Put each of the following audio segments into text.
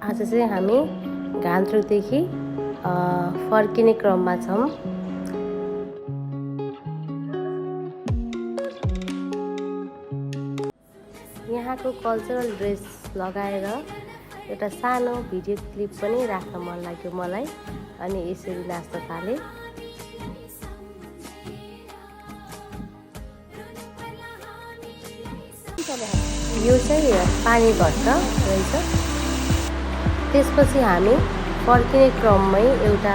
आज चाहिँ हामी घान्द्रुकदेखि फर्किने क्रममा छौँ। यहाँको कल्चरल ड्रेस लगाएर एउटा सानो भिडियो क्लिप पनि राख्न मन लाग्यो मलाई, अनि यसरी नाच्न थालेँ। यो चाहिँ पानी घट्ट रहेछ। त्यसपछि हामी फर्किने क्रममै एउटा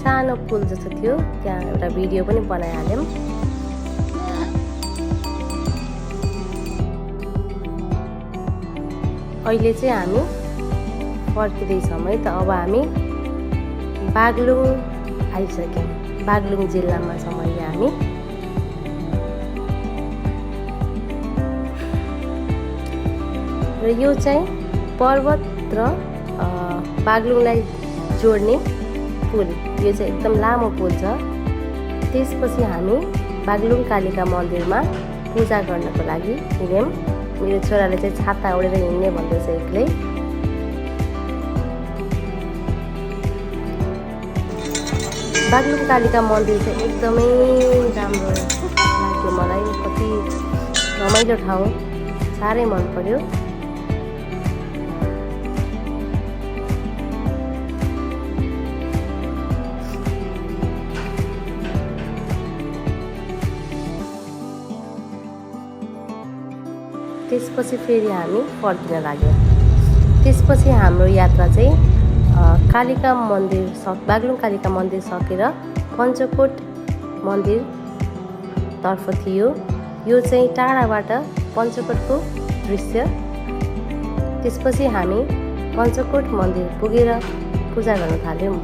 सानो पुल जस्तो थियो, त्यहाँ एउटा भिडियो पनि बनाइहाल्यौँ। अहिले चाहिँ हामी फर्किँदैछौँ है त। अब हामी बागलुङ आइसक्यौँ। बागलुङ जिल्लामा छौँ अहिले हामी। र यो चाहिँ पर्वत र बागलुङलाई जोड्ने पुल। यो चाहिँ एकदम लामो पुल छ। त्यसपछि हामी बागलुङ कालिका मन्दिरमा पूजा गर्नको लागि हिँड्यौँ। मेरो छोराले चाहिँ छाता ओढेर हिँड्ने भन्दैछ एक्लै। बागलुङ कालिका मन्दिर चाहिँ एकदमै राम्रो लाग्यो मलाई। कति रमाइलो ठाउँ, साह्रै मन पर्यो। त्यसपछि फेरि हामी फर्किन लाग्यौँ। त्यसपछि हाम्रो यात्रा चाहिँ कालिका मन्दिर बागलुङ कालिका मन्दिर सकेर पञ्चकोट मन्दिरतर्फ थियो। यो चाहिँ टाढाबाट पञ्चकोटको दृश्य। त्यसपछि हामी पञ्चकोट मन्दिर पुगेर पूजा गर्न थाल्यौँ।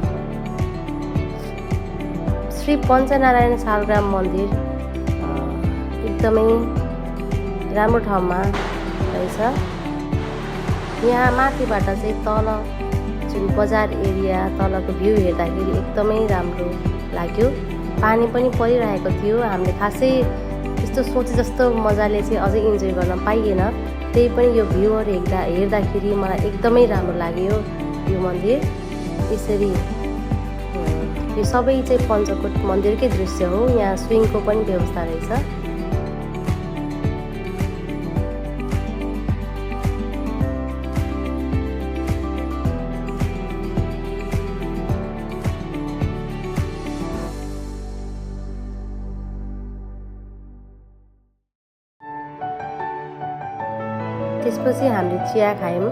श्री पञ्चनारायण शालग्राम मन्दिर एकदमै राम्रो ठाउँमा रहेछ। यहाँ माथिबाट चाहिँ तल जुन बजार एरिया तलको भ्यू हेर्दाखेरि एकदमै राम्रो लाग्यो। पानी पनि परिरहेको थियो। हामीले खासै त्यस्तो सोचे जस्तो मजाले चाहिँ अझै इन्जोय गर्न पाइएन। त्यही पनि यो भ्यूहरू हेर्दाखेरि मलाई एकदमै राम्रो लाग्यो यो मन्दिर। यसरी यो सबै चाहिँ पञ्चकोट मन्दिरकै दृश्य हो। यहाँ स्विङको पनि व्यवस्था रहेछ। त्यसपछि हामीले चिया खायौँ।